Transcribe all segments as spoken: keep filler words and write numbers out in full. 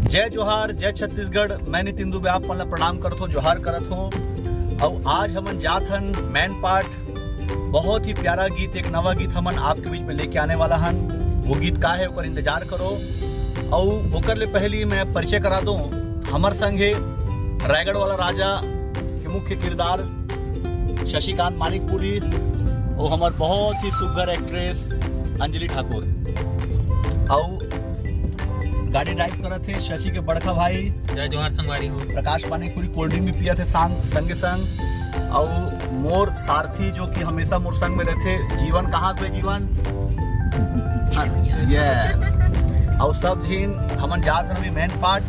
जय जोहार, जय छत्तीसगढ़। मैं नितिन दुबे आप मन ला प्रणाम करत हों, जोहार करत हों। अउ आज हमन जात हन मैनपाट। बहुत ही प्यारा गीत, एक नवा गीत हमन आपके बीच में लेके आने वाला हन। वो गीत का है, ओकर इंतजार करो। अउ ओकर ले पहली मैं परिचय करा दूं, हमर संग हे रायगढ़ वाला राजा के मुख्य किरदार शशिकांत मानिकपुरी, वो हमर बहुत ही सुघर एक्ट्रेस अंजलि ठाकुर। अउ गाड़ी ड्राइव करत हे शशि के बड़का भाई। जय जोहार संगवारी हो। प्रकाश मानिकपुरी कोल्ड ड्रिंक भी पियत हे संग, संगे संग। अउ मोर सारथी जो कि हमेशा मोर संग में रहथे, जीवन कहाँ गए जीवन? हाँ, यस। अउ सब झिन हमन जात हन अभी मैनपाट।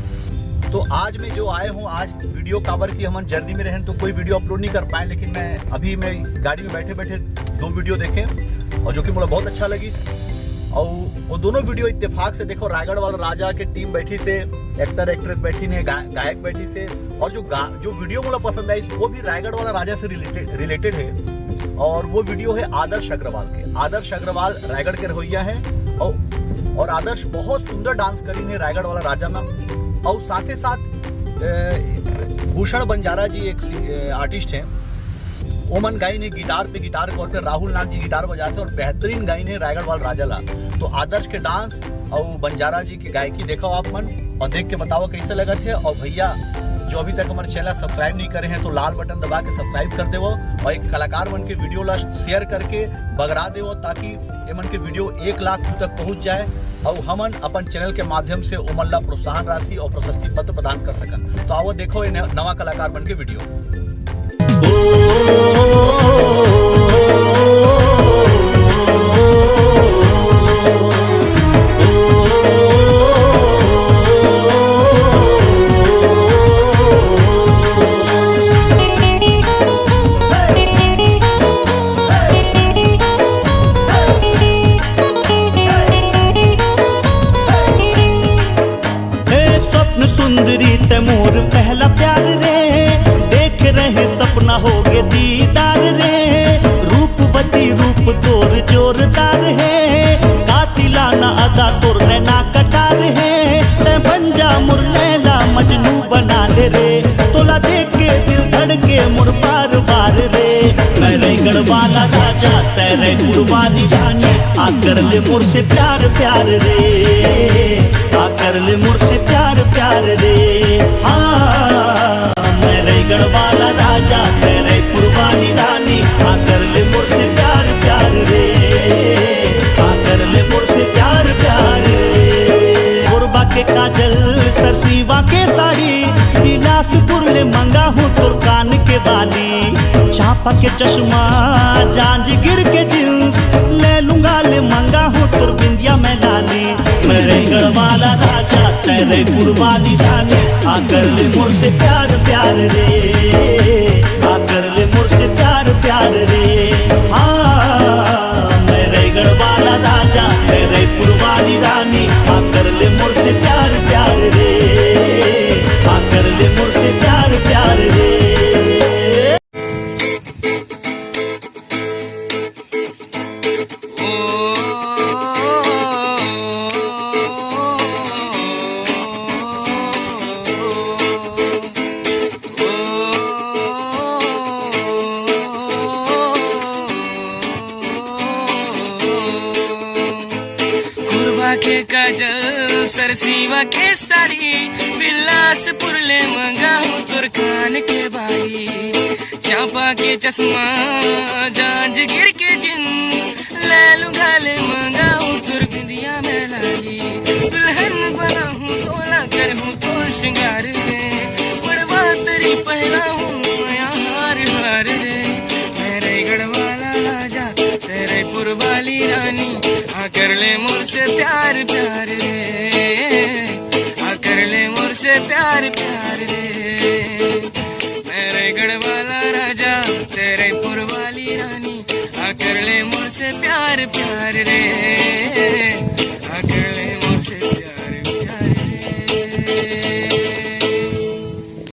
तो आज मैं जो आए हूँ, आज वीडियो काबर कि हमन जर्नी में रहन तो कोई वीडियो अपलोड नहीं कर पाए, लेकिन मैं अभी मैं गाड़ी में बैठे बैठे दो वीडियो देखे और जो कि मोला बहुत अच्छा लगी। और वो दोनों वीडियो इत्तेफाक से देखो, रायगढ़ वाला राजा के टीम बैठी से, एक्टर एक्ट्रेस बैठी ने, गा, गायक बैठी से, और जो गा, जो वीडियो मोला पसंद आई वो भी रायगढ़ वाला राजा से रिलेटेड रिलेटेड है। और वो वीडियो है आदर्श अग्रवाल के। आदर्श अग्रवाल रायगढ़ के रहोइया है और, और आदर्श बहुत सुंदर डांस करीन है रायगढ़ वाला राजा में। और साथ ही साथ अ, भूषण बंजारा जी एक आर्टिस्ट हैं, ओमन गाइन हे गिटार पे, गिटार के और पे राहुल नाग जी गिटार बजाथे और बेहतरीन गाइन हे रायगढ़ वाला राजा ला। तो आदर्श के डांस और बंजारा जी की गायकी देखो आप मन और देख के बताओ कैसे लगत हे। और भैया जो अभी तक हमारे चैनल सब्सक्राइब नहीं करे हैं तो लाल बटन दबा के सब्सक्राइब कर देवो और एक कलाकार मन के वीडियो ला शेयर करके बगरा देवो, ताकि एमन के वीडियो एक लाख view तक पहुंच जाए और हमन अपन चैनल के माध्यम से ओमन ला प्रोत्साहन राशि और प्रशस्ति पत्र प्रदान कर सकन। तो आओ देखो ये न-, नवा कलाकार मन के वीडियो। ए स्वप्न सुंदरी ते मोर पहला प्यार रे, देख रहे सपना होगे दीदार रे। रूपवती रूप तोर जोरदार हे, कातिलाना अदा तोर नैना कटार हे। ते बन जा मोर लैला मजनू बना ले रे, तोला देख के दिल धड़के मोर बार बार रे। मैं रायगढ़ वाला राजा, ते रायपुर वाली रानी, आ कर ले मोर से प्यार प्यार रे, आ कर ले मोर से प्यार प्यार रे। हाँ, मैं रायगढ़ वाला राजा, ते रायपुर वाली रानी, आ कर ले मोर से प्यार प्यार रे, आ कर ले मोर से प्यार प्यार रे। कोरबा के काजल सरसीवा के साड़ी, बिलासपुर ले मंगा हूँ तोर कान के बाली, चांपा के चश्मा, जांजगीर के जींस, ले लूंगा ले मंगा हूँ तोर बिंदिया मैं लाली। मैं रायगढ़ वाला राजा, ते रायपुर वाली रानी, आ कर ले मोर से प्यार प्यार रे, आ कर ले मोर से प्यार प्यार रे। हाँ, मैं रायगढ़ वाला राजा, ते रायपुर वाली रानी, आ कर ले मोर से प्यार प्यार रे, आ कर ले मोर से प्यार प्यार रे। कोरबा के काजल, सरसीवा के साड़ी, बिलासपुर ले मंगा हूँ तोर कान के बाली, चांपा के चश्मा, जांजगीर के जींस, ले लूंगा ले मंगा हूँ तोर बिंदिया मैं लाली, दुल्हन बना हूँ तोला कर हूँ तोर श्रृंगार रे, मड़वा तरी पहना हूँ नया हार हार रे। मैं रायगढ़ वाला राजा, ते रायपुर वाली रानी, आ कर ले मोर से प्यार प्यार रे, आ कर ले मोर से प्यार प्यार रे। मैं रायगढ़ वाला राजा, ते रायपुर वाली रानी, आ कर ले मोर से प्यार प्यार रे,